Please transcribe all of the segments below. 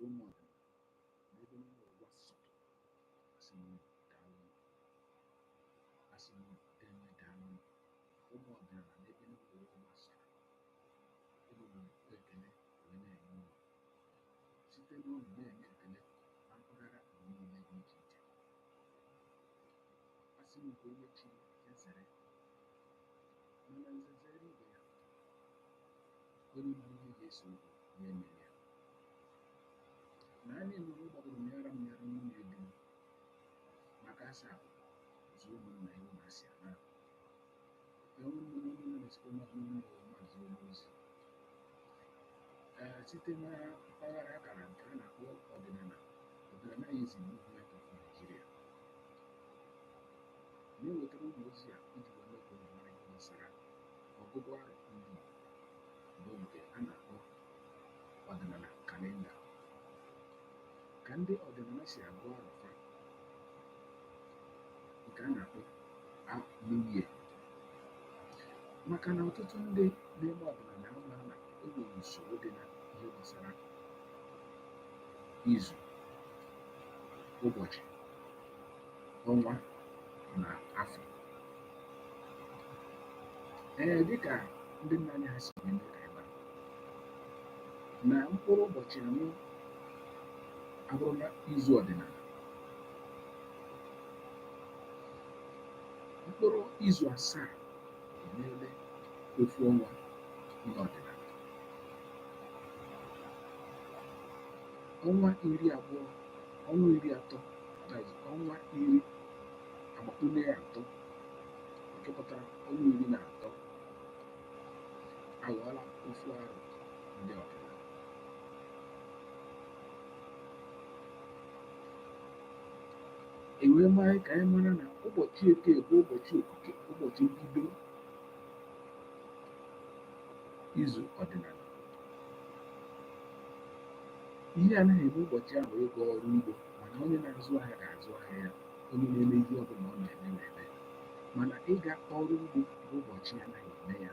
Ọhaneze ụmụ ọdịnala n'ebe niile ụwa sọtụrụ, asị m unu daalụ, asị m unu deme daalụ. Ụmụ ọdịnala n'ebe niile ụwa gbasara, unu na ekele wee na-enye unu site n'ụlọ na-enye ekele na mpaghara ụwa niile dị iche iche. Asị m nke onye chiri ya zere, mana nze zere ibe ya, onye mara ihe ga-ese okwu ya emere ya. Na anyị nụrụ gbagoro mịara m mịara nwunye di m maka asa bụ zụ ụmụnna ya ụmụ asị na ụmụnne ụmụnne na-esikwa n'ọnụ maazị onye ozi ee site na mpaghara akara nke a na-akpọ ọdịnala Ọdịnalaism Movement of Nigeria na-ewetara ụmụ ozi a iji wee mee ka unu mara ihe gbasara ọgụgụ arọ ndị Igbo bụ nke a na-akpọ ọdịnala kalenda, ka ndị ọdịnala si agụ arọ fa nke a na-akpọ New Year. Maka na ọtụtụ ndị na-eme ọdịnala ama na e nwere usoro dị na ihe gbasara izu, ụbọchị, ọnwa na afọ. Ee, dịka ndị nna anyị ha si wee mee ka anyị mara na mkpụrụ ụbọchị anọ abụrụla izu ọdịnala, mkpụrụ izu asaa emeela ofu ọnwa n'ọdịnala, ọnwa iri abụọ, ọnwa iri atọ, that is ọnwa iri agbakwunye ya atọ, nke pụtara ọnwa iri na atọ aghọọla ofu arọ ndị ọdịnala. E wee maa ka anyị mara na ụbọchị Eke bụ ụbọchị okike, ụbọchị mbido izu ọdịnala. Ihe anaghị eme ụbọchị ahụ ịga ọrụ ugbo, mana onye na-azụ ahịa ga-azụ ahịa ya, onye na-eme ihe ọbụla ọ na-eme na-eme, mana ịga ọrụ ugbo bụ ụbọchị anaghị eme ya,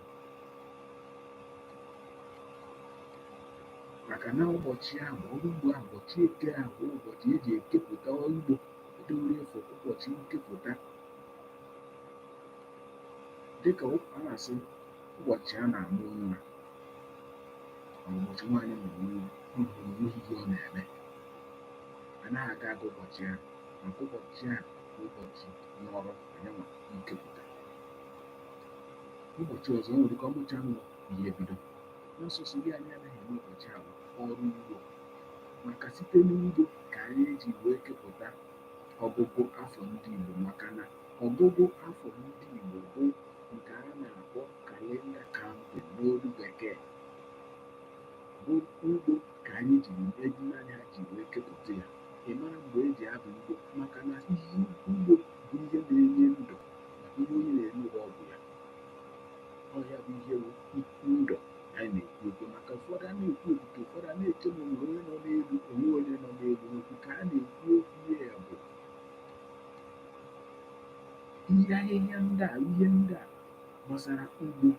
maka na ụbọchị ahụ ọrụ ugbo ahụ, ụbọchị Eke ahụ bụ ụbọchị eji ekepụta ọrụ ugbo edowere efu, ụbọchị nkepụta, dịka a na-asị ụbọchị a na-amụ nwa, ma ụbọchị nwaanyị mụrụ nwa, n'ihi na onweghị ihe ọ na-eme, anaghị aga aga ụbọchị ahụ, maka ụbọchị ahụ bụ ụbọchị nọrọ anyanwụ nkepụta. Ụbọchị ọzọ o nwere ike ọ mụchaa nwa ihe ebido n'ọsọsọ. Ihe anyị anaghị eme ụbọchị ahụ ọrụ ugbo, maka site n'ugbo ka anyị ji wee kepụta ọgụgụ afọ ndị Igbo, maka na ọgụgụ afọ ndị Igbo bụ nke a na-akpọ kalenda counting n'olu bekee, bụ ugbo ka anyị jiri nna anyị ha ji wee kepụta ya. Ị mara mgbe eji aba ugbo, maka na ihe ugbo bụ ihe na-enye ndụ, maka ihe onye na-eri bụ ọgwụ ya. Ọhịa bụ ihe bụ ndụ anyị na-ekwu okwu, maka ụfọdụ a na-ekwu okike, ụfọdụ a na-eche ma onwere onye nọ n'elu, onwe onye nọ n'elu. Okike a na-ekwu okwu ya bụ ihe ahịhịa ndị a, ihe ndị a gbasara ugbo,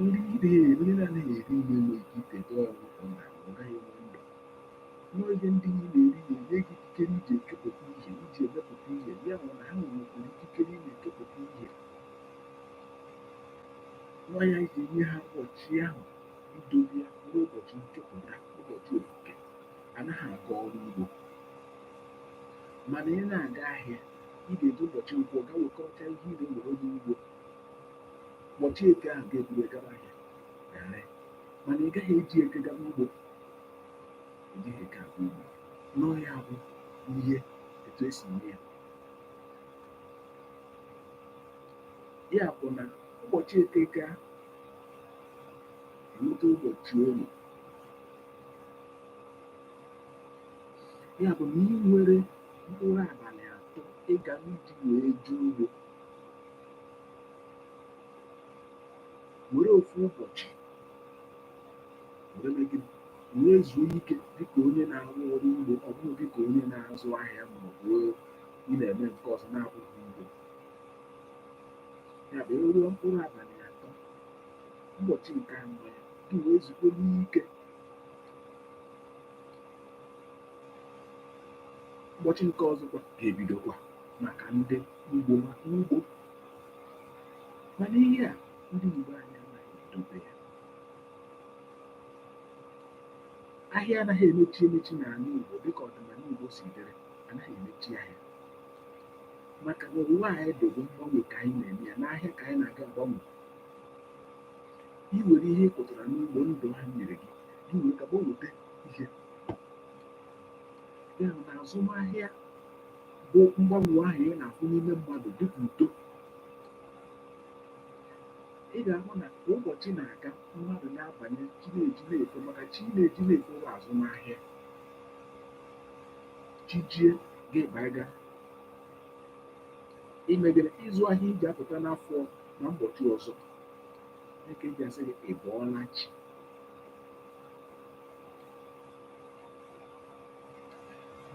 nri ị onye na-anaghị eri nri enweghị ike itete ọnwụ, ọ na-anwụ, ọ gaghị enwe ndụ. N'oge ndị ị na-eri na-enye gị ikikere iji ekepụta ihe, iji emepụta ihe, ya bụ na ha nwekwara ikikere ị na-ekepụta ihe. Nwa ya ji enye ha ụbọchị ahụ idobe ya bụrụ ụbọchị nkepụta, ụbọchị okike, anaghị aga ọrụ ugbo. Mana ị na-aga ahịa, ị ga-eji ụbọchị nkwọ gaa wekọrọcha ihe ị na-ewere n'ugbo, ụbọchị Eke ahụ ga-eburu gaba ahịa gaa ree, mana ị gaghị eji Eke gaba ugbo, ejighị Eke aga ugbo. N'ọhịa bụ ihe etu esi eme ya. Ya bụ na ụbọchị Eke ga enweta ụbọchị Orie, ya bụ na ị nwere mkpụrụ abalị atọ ịga iji wee jee ugbo, were ofu ụbọchị were mee gịnị, wee zuo ike dịka onye na-arụ ọrụ ugbo, ọ bụghị dịka onye na-azụ ahịa ma ọ bụ ị na-eme nke ọzọ na-abụghị ugbo. Ya bụ eruo mkpụrụ abalị atọ, ụbọchị nke anọ ya Gị wee zukwe n'ike. Ụbọchị nke ọzọkwa ga-ebidokwa maka ndị ugbo, maka ugbo. Mana ihe a ndị Igbo anyị anaghị edobe ya. Ahịa anaghị emechi emechi n'ala Igbo dịka ọdịnala Igbo si dịrị, anaghị emechi ahịa. Maka na ụwa anyị dị bụ mgbanwe ka anyị na-eme ya, n'ahịa ka anyị na-aga agbanwe. I were ihe ị kụtara n'ugbo ndụ ha nyere gị, gị were ka gbanweta ihe. Ya bụ na azụmahịa bụ mgbanwe ahụ ị na-afụ n'ime mmadụ dịka uto. Ị ga-ahụ na ka ụbọchị na-aga, mmadụ na-abanye chi na-eji na-efo, maka chi na-eji na-efo bụ azụmahịa. Chi jie, gị banye ime gịnị? Ịzụ ahịa iji apụta n'afọ na ụbọchị ọzọ. Ya ka eji asị gị ị bọọla chi.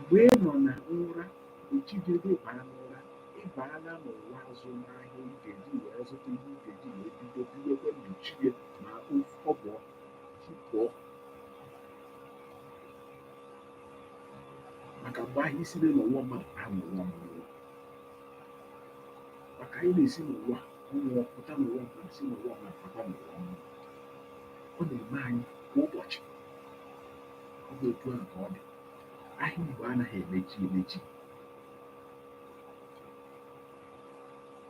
Mgbe ị nọ na ụra, mgbe chi jiri gị baa n'ụra, ị baala n'ụwa azụmahịa ị ga-eji wee zụta ihe ị ga-eji wee bido biwekwe ndụ chie ma ọ bụọ chi pụọ. Maka mgbe ahụ isi dị n'ụwa mmadụ baa n'ụwa mmụọ. Maka anyị na-esi n'ụwa mmụọ pụta n'ụwa mmadụ, si n'ụwa mmadụ pụta n'ụwa mmụọ. Ọ na-eme anyị kwa ụbọchị. Ọ bụ otu ahụ ka ọ dị. Ahịa Igbo anaghị emechi emechi.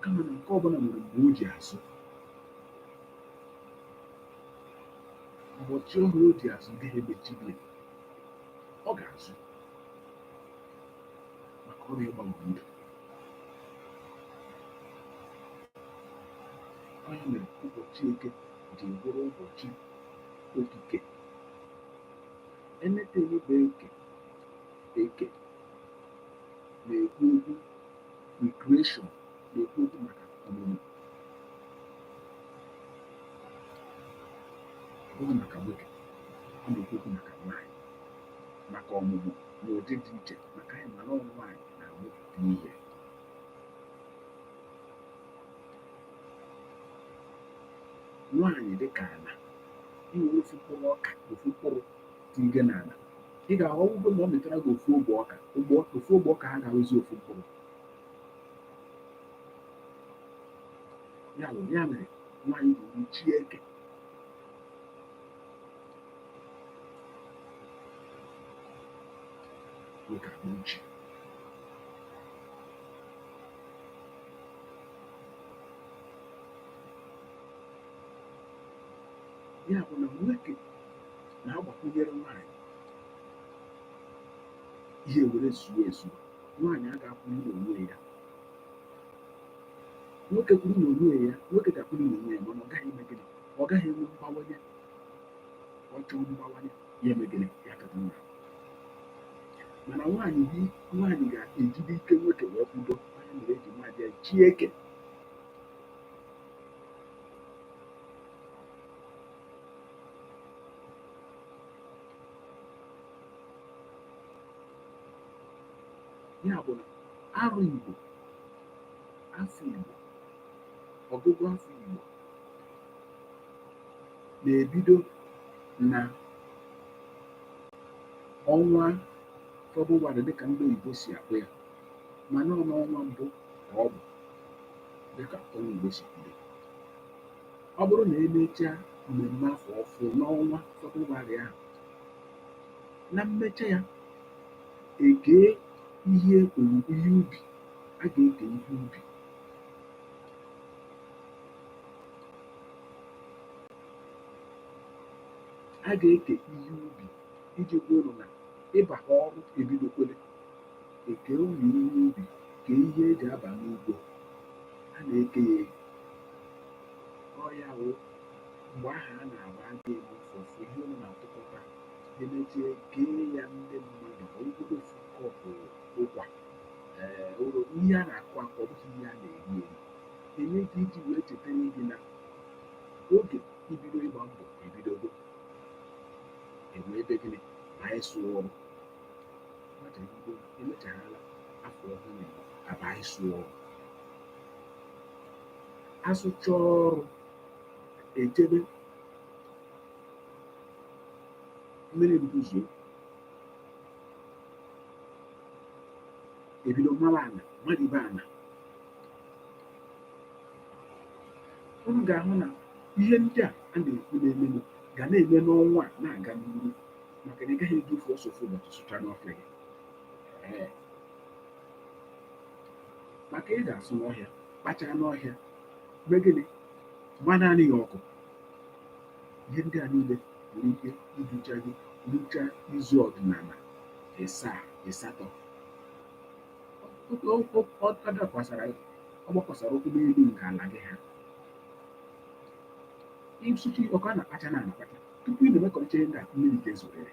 Kama na nke ọbụla nwere mgbe o ji azụ. Ụbọchị ọhụrụ o ji azụ gaghị emechi gị. Ọ ga-azụ. Maka ọ na-ịgbanwe ndụ. Ọ ya mere ụbọchị Eke ji bụrụ ụbọchị okike. Anything bụ Eke, Eke na-ekwu okwu recreation, na-ekwu okwu maka ọmụmụ. Ọ bụghị maka nwoke, ọ na-ekwu okwu maka nwaanyị, maka ọmụmụ n'ụdị dị iche, maka anyị ma na ọ nwaanyị na-amụpụta ihe. Nwaanyị dị ka ala. I were ofu mkpụrụ ọka, ofu mkpụrụ tinye n'ala, ị ga-ahụ ọgwụgwọ na ọ mịtara gị ofu ogbe ọka, ofu ogbe ọka ha ga-awụzi ofu mkpụrụ. Ya bụ ya mere nwaanyị ji bụrụ chi eke. Nwoke abụrụ chi. Ya bụ na nwoke na-agbakwunyere nwaanyị ihe were zuo ezu. Nwaanyị a ga-akwụli n'onwe ya. Nwoke kwuru n'onwe ya, nwoke ga-akwụli n'onwe ya, mana ọ gaghị eme gịnị? Ọ gaghị enwe mgbawanye. Ọ chọọ mgbawanye, ya eme gịnị? Ya chọta nwaanyị. Mana nwaanyị bi nwaanyị ga-ejide ike nwoke wee kwudo. Onye mere eji nwaanyị ya chi eke. Ya bụ na arọ Igbo, afọ Igbo, ọgụgụ afọ Igbo na-ebido na ọnwa Febụwarị dịka ndị oyibo si akpọ ya, mana ọ n'ọnwa mbụ ka ọ bụ dịka ọnwa Igbo si bido. Ọ bụrụ na emechaa mmemme afọ ọfụụ n'ọnwa Febụwarị ahụ, na mmecha ya, ekee ihe owuwe ihe ubi, a ga-eke ihe ubi. A ga-eke ihe ubi iji gwa ụnụ na ịba ha ọrụ ebidokwele. Eke ụnụ ihe ubi, kee ihe eji aba n'ugbo, a na-eke ya eke. Ọ ya wụ mgbe ahụ a na-agba aga eme ụfọfụ ihe ụnụ na-atụkọta, emechie kee ya ndị mmadụ, ọ bụrụgodu ofu kọpụ ụkwa, ee, ụlọ ihe a na-akụ akụ, ọ bụghị ihe a na-eri eri, enye gị iji wee chetara gị na oge ibido ịgba mbọ ebidogo. Ewee ebe gịnị ma anyị sụọ ọrụ emechaghala afọ ọhụrụ Igbo, aba anyị sụọ ọrụ, asụcha ọrụ echebe Mmiri mbụ zoo, ebido mara ala, malibe ala. Unu ga-ahụ na ihe ndị a a na-ekwu na-emenụ ga na-eme n'ọnwa a na-aga n'ihu, maka na ị gaghị eji ofu ọsọ ofu ụbọchị sụcha n'ọfịa gị. Ee, maka ị ga-asụ n'ọhịa, kpachaa n'ọhịa, mee gịnị, gba naanị ya ọkụ. Ihe ndị a niile nwere ike iducha gị rucha izu ọdịnala ịsaa ịsatọ. Ọ dakwasara, ọ gbakwasara ụkwụ n'elu nke ala gị ha. Ịsụcha ọkụ a na-akpacha na akpacha tupu ị na-emekọrịcha ihe ndị a, mmiri ga-ezorịrị,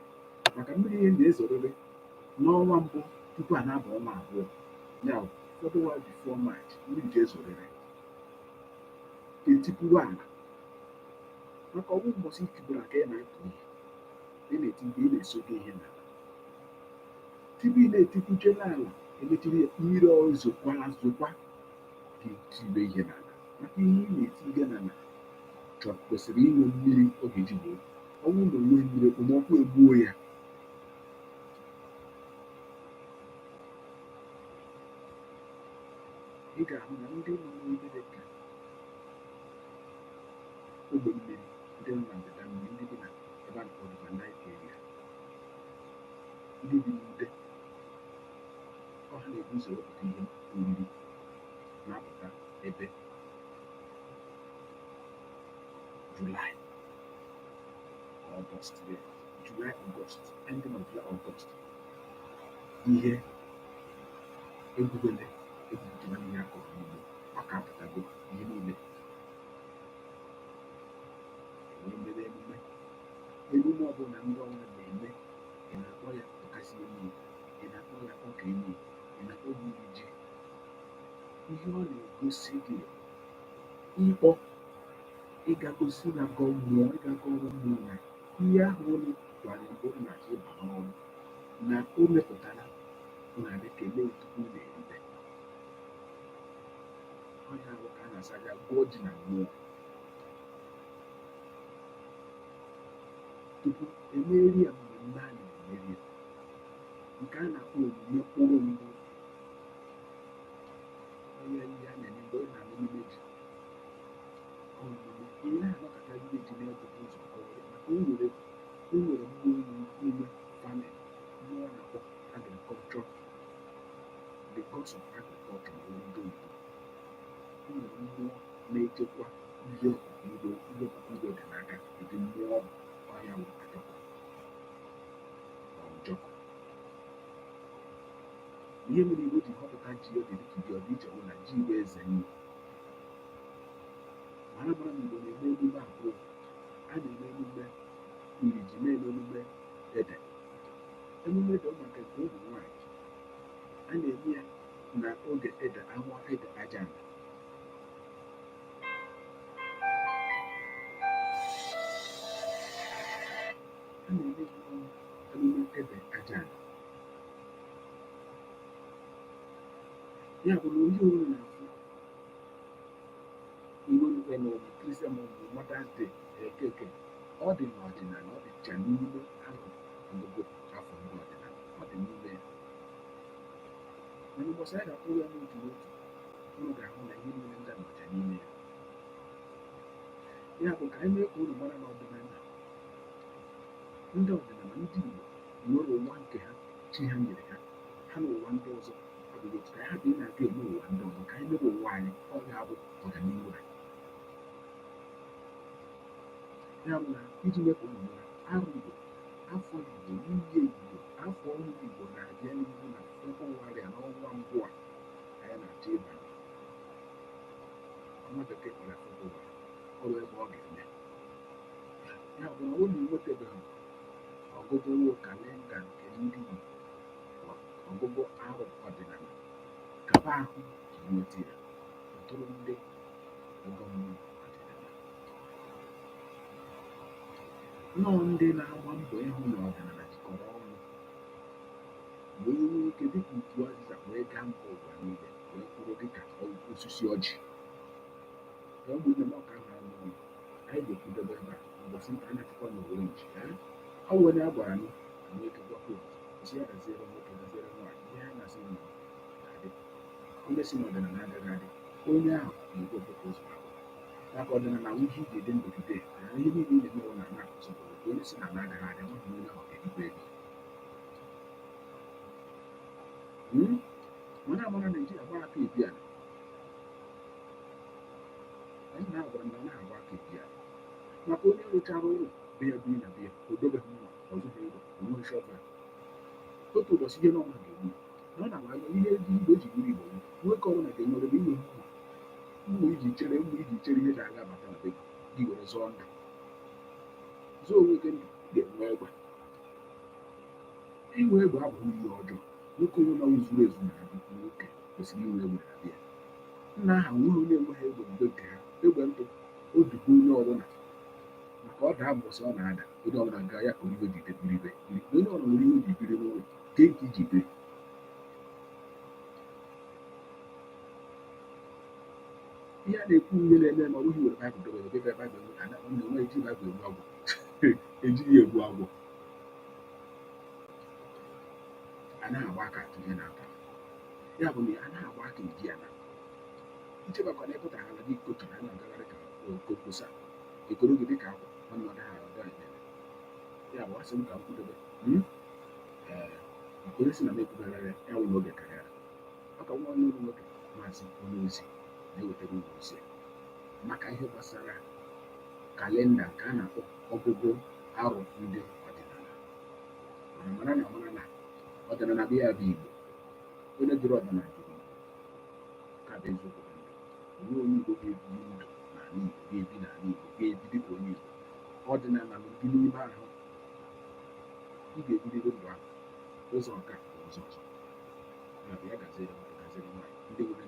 maka mmiri ihe na-ezorịrị n'ọnwa mbụ tupu a na-aba ọnwa abụọ, ya bụ February before March, mmiri ga-ezorịrị. Etipụrụ ala, maka ọgwụ mbọsị itipụrụ aka ị na-akụ ihe, ị na-eti ihe, ị na-esogo ihe n'ala tupu ị na-etikwuchela ala, emechiri ya mmiri ozokwa zokwa ga-etibe ihe n'ala, maka ihe ị na-eti ihe n'ala chọrọ kwesịrị inwe mmiri ọ ga-eji gboo. Ọ bụrụ na o nweghị mmiri, okpomọkụ egbuo ya. Ị ga-ahụ na ndị nọ n'ebe dị ka ogbe mmiri, ndị nọ na ndịda mmiri, ndị bi na ebe a na-akpọ River Nile area, ndị bi n'ude, ọ ha na-ebu ụzọ wepụta ihe oriri na-apụta ebe July, August, July, August, ending of July, August. Ihe egwubele egwupụtara ihe akọrọ n'ugbo, maka apụtago ihe niile wee mere emume. Emume ọbụla ndị ọbụla na-eme, ị na-akpọ ya ọkasị emi, ị na-akpọ ya ọka emi, ị na-akpọ ya iri ji, ihe ọ na-egosi gị ịkpọ ịga gosi na gọọ mmụọ, ịga gọrọ mmụọ na ihe ahụ unu gwara mgbe unu na-achọ ịba n'ọrụ na o mepụtara, unu abịa kelee tupu unu eribe. Onye ahụ ka a na-asa abịa gụọ ji na mmụọ tupu emeri ya mmemme a na-emeri ya, nke a na-akpọ onyinye mkpụrụ mbụ. Onye ihe a na-eme mgbe ọ na-alụ n'ime ji ị na-anọkọta ire ji na-ebute ụzọ kọrọ, maka o nwere mmụọ n'ime farming, mmụọ na-akpọ agriculture, the gods of agriculture na ndị oyibo. O nwere mmụọ na-echekwa ihe ọkụkụ ugbo, ihe ọkụkụ ugbo dị n'aka ụdị mmụọ ọ bụ ọhịa wụ ajọkụ njọkụ. Ihe mere Igbo ji họpụta ji ọ dị dịka ji ọdịiche bụ na ji bụ eze nri. Mara mara na Igbo na-eme emume abụọ. A na-eme emume iri ji, na-eme emume ede. Emume ede maka nke ụmụ nwaanyị, a na-eme ya na oge ede anwa ede aja ala. A na-eme emume ede aja ala. Ya bụ na onye ọbụla na-afụ iwe n'ụwa Christian maọbụ Mother's Day ekeke, ọ dị n'ọdịnala, ọ dịcha n'ime ahụ ọgụgụ afọ ndị ọdịnala, ọ dị n'ime ya. Mana ụbọchị anyị ga-akpụ ya n'otu n'otu, unu ga-ahụ na ihe niile ndị a nọcha n'ime ya. Ya bụ ka anyị mee ka unu mara na ọdịnala ndị ọdịnala ndị Igbo nwere ụwa nke ha, chi ha nyere ha, ha na ụwa ndị ọzọ abụghị otu. Ka anyị hapụ ị na-aga eme ụwa ndị ọzọ, ka anyị mebe ụwa anyị, ọ ga-abụ ọganihu anyị. Ya bụ na iji mee ka unu mara arụ Igbo, afọ Igbo, nwunye Igbo, afọ ọhụrụ Igbo na-abịa n'ihu na Febụwarị a, n'ọnwa mbụ a anyị na-achọ ịbanye. Ọnwa bekee kpọrọ Febụwarị, ọ bụ ebe ọ ga-eme. Ya bụ na ọ bụrụ na ị nwetabeghị ọgụgụ kalenda nke ndị Igbo, ọgụgụ arọ ọdịnala, kaba ahụ ka ị nweta ya. Kpọtụrụ ndị ọgọ mmụọ ọdịnala, nnọọ ndị na-agba mbọ ịhụ na ọdịnala jikọrọ ọnụ wee nwee ike dịka utu azịza wee gaa mba ụwa niile, wee kwụrụ dịka osisi ọjị. Ụmụnne m, ọka ahụ anụ ọnụ anyị ga-ekwudobe ebe a ụbọchị nta. A na-achịkwa na Owere nchi. Ọ bụ onye a gwara anyị na nwoke gwakwa obodo si ya gaziere nwoke, gaziere nwaanyị. Ihe ha na-asị na ga-adị, onye si n'ọdịnala agaghị adị, onye ahụ na-ekwu okwu ụzọ abụọ. Maka ọdịnala wụ ihe iji ede ndụ today, na ihe niile ị na-eme na ana akụziri. Onye si na ana agaghị adị, amaghị onye ahụ ga-ebikwa ebi. Mana amara Naijiria gba aka ebi ala. Anyị na-agwara m na anaghị agba aka ebi ala, maka onye rụchara ụlọ be ya, biri na be ya, o dobeghị mma, ọ zụghị ego, o nweghị shovel, otu ụbọchị ihe n'ọma ga-egbu na ọ na-agba anya. Ihe eji Igbo eji buru Igbo, nwoke ọbụla ga-enwerebe inwe mma, mma iji chere, mma iji chere ihe ga-aga abata na be gị, gị were zọọ ndụ, zọọ onwe gị ndụ. Ga-enwe egbe. Inwe egbe abụghị ihe ọjọọ. Nwoke ọbụla zuru ezu na nwoke kwesịrị inwe egbe na be ya. Nna aha nweghị onye enweghị egbe mgbe nke ha, egbe ntụ odugo onye ọbụla, maka ọ daa mbọsị ọ na-ada, onye ọbụla gaa ya ka iwe ji biri ibe. Onye ọbụla nwere iwe ji biri n'ụlọ nke nke iji biri. Ihe a na-ekwu, ihe na-eme, ma ọ bụghị were Baịbụl dobe ebe Baịbụl na-enwe eji Baịbụl egbu agwọ, ejighị ya egbu agwọ. Anaghị agba aka atụ ihe na-ata ya, bụ na anaghị agba aka eji ana nchebakwa na ịpụtara ala gị kochara a na-agagharị ka okokosa ekoro gị dịka akwa nwanne. Ọ gaghị aga eme ya bụ asị m ka m kwudobe. Ee, maka onye si na m ekwugara ya, ya wụ n'oge karịa. Ọ ka nwa ọnụ nwoke, Maazị Onozi, na-ewetara unu ozi maka ihe gbasara kalenda nke a na-akpọ ọgụgụ arọ ndị ọdịnala. Mana mara na mara na ọdịnala bụ ya bụ Igbo. Onye jụrụ ọdịnala jụrụ Igbo. Ka bụ eziokwu bụ ndụ. Onwe onye Igbo ga-ebi ndụ n'ala Igbo, ga-ebi n'ala Igbo, ga-ebi dịka onye Igbo, ọdịnala nọ gị n'ime ahụ. Ị ga-ebiriri ndụ ahụ ụzọ nke a bụ ụzọ ọzọ. Ya bụ ya gaziere nwoke, gaziere nwaanyị, ndị nwere